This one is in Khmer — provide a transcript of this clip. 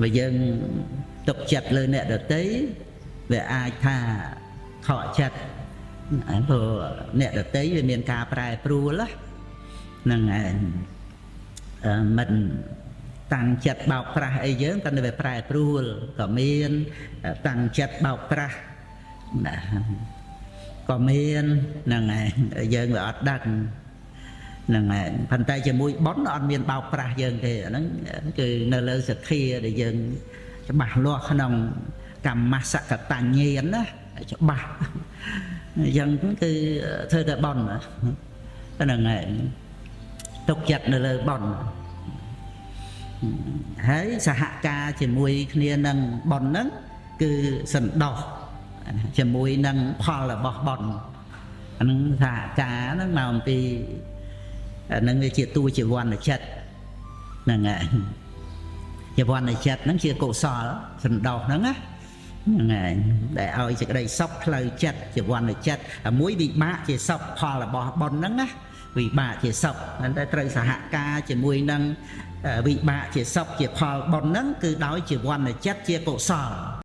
បើយើងទុកចិត្តលើអ្នកដទៃវាអាចថាខកចិត្តព្រោះអ្នកដទៃវាមានការប្រែប្រួលហ្នឹងឯងមិនតាំងចិត្តបោកប្រាស់អីយើងតែវាប្រែប្រួលក៏មានតាំងចិត្តបោកប្រាស់ណាក៏មានហ្នឹងឯងយើងវាអត់ដឹងហ្នឹងឯងប៉ុន្តែជាមួយបុណ្យអត់មានបោកប្រាស់យើងទេអាហ្នឹងគឺនៅលើសទ្ធាដែលយើងច្បាស់លាស់ក្នុងកម្មសកតញ្ញាណណាច្បាស់អញ្ចឹងគឺធ្វើតែបុណ្យហ្នឹងឯងទុកចិត្តនៅលើបុណ្យហើយសហការជាមួយគ្នានឹងបុណ្យហ្នឹងគឺសន្តោសជាមួយនឹងផលរបស់បុណ្យអាហ្នឹងសហការហ្នឹងមកអំពីអាហ្នឹងវាជាតួជីវ័នចិត្តហ្នឹងហើយជីវ័នចិត្តហ្នឹងជាកុសលសន្តោសហ្នឹងណាហ្នឹងហើយដែលឲ្យសេចក្តីសុខផ្លូវចិត្តជីវ័នចិត្តមួយវិបាកជាសុខផលរបស់បុណ្យហ្នឹងណាវិបាកជាសុខតែត្រូវសហការជាមួយនឹងវិបាកជាសុខជាផលបុណ្យហ្នឹងគឺដោយជីវ័នចិត្តជាកុសល។